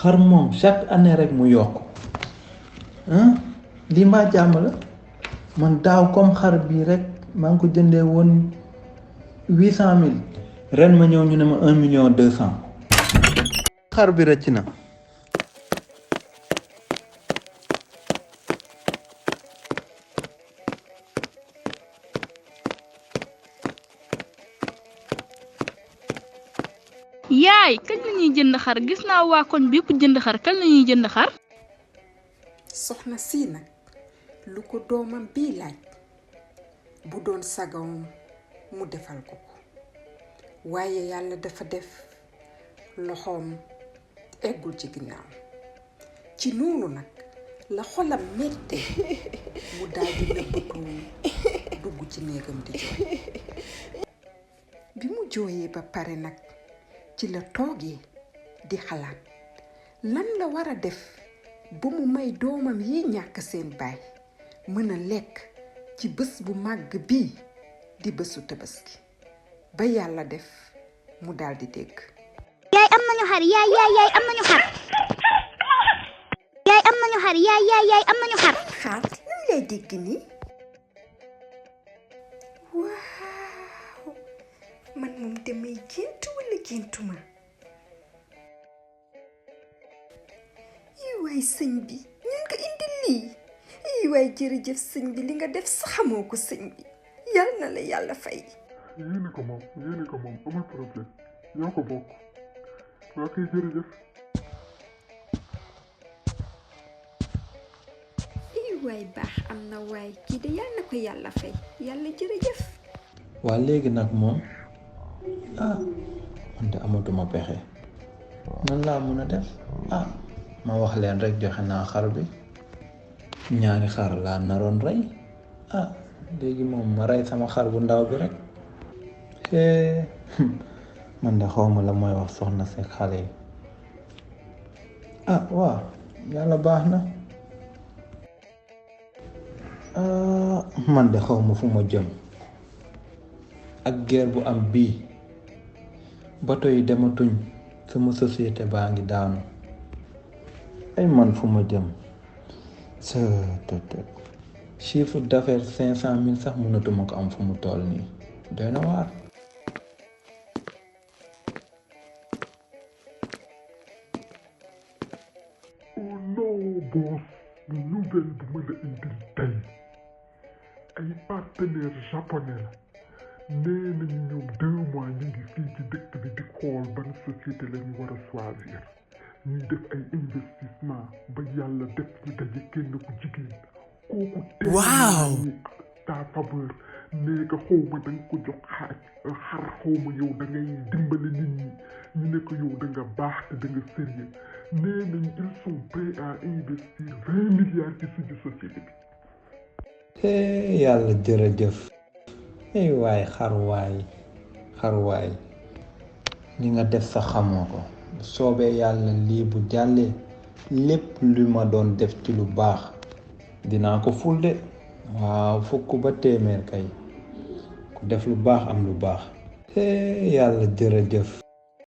xar moom chaque année rek mu yokk lii mbaa jàmm la man daaw comme xar bii rek maa ngi ko jëndee woon 800 000 ren ma ñëw ñu ne ma 1 200 000 xar bi rëcc na. yaay kañ la ñuy jënd xar gis naa waa koñ bi yëpp jënd xar kañ la ñuy jënd xar. soxna sii nag lu ko doomam bii laaj bu doon sagawam mu defal ko ko waaye yàlla dafa def loxoom eggul ci ginnaaw ci noonu nag la xolam mette mu daldi nëbbatu dugg ci néegam di jooy bi mu jooyee ba pare nag ci la toogee di xalaat lan la war a def ba mu may doomam yi ñàkk seen baay mën a lekk ci bés bu màgg bii di bésu Tabaski ba yàlla def mu daldi dégg. yaay am nañu xar yaay am nañu xar yaay am nañu xar yaay am nañu xar. xaar lan lay dégg nii waaw man moom damay géntu walla géntuma waay sëñ bi ñun nga indi lii waay jërëjëf sëñ bi li nga def saxamoo ko sëñ bi yal na la yàlla fay. yéene ko moom amul problème ñoo ko bokk waa kay jërëjëf. waay baax am na waay kii de yal na ko yàlla fay yàlla jërëjëf. waa léegi nag moom man de amatuma pexe nan laa mën a def ma wax leen rek joxe naa xar bi ñaari xar laa naroon rey léegi moom ma rey sama xar bu ndaw bi rek man de xawma la mooy wax soxna si xale yi waaw yàlla baax na man de xawma fu ma jëm ak guerre bu am bii bato yi dematuñ sama société baa ngi daanu ay man fu ma jëm chiffre d'affaires 500 000 sax mënatuma ko am fu mu toll nii doy na waar. oh non boss nouvelle bu ma la indil tey ay partenaire japonais la nee nañu ñoom 2 mois ñu ngi fii ci dëkk bi di xool ban société la ñu war a choisir ñuy def ay investissement ba yàlla def ñu daje kenn ku jigéen kooku waaw ta faveur nee nga xawma da nga ko jox xar xawma yow da ngay dimbali nit ñi ñu ne ko yow da nga baax te da nga sérieux nee nañ ils sont prêts à investir 20 milliards ci suñu société bi. yàlla jërëjëf waay xarwaay li nga def sa xamoo ko bu soobee yàlla lii bu jàllee lépp lu ma doon def ci lu baax dinaa ko fulde waaw fukk ba téeméer kay ku def lu baax am lu baax yàlla jërëjëf.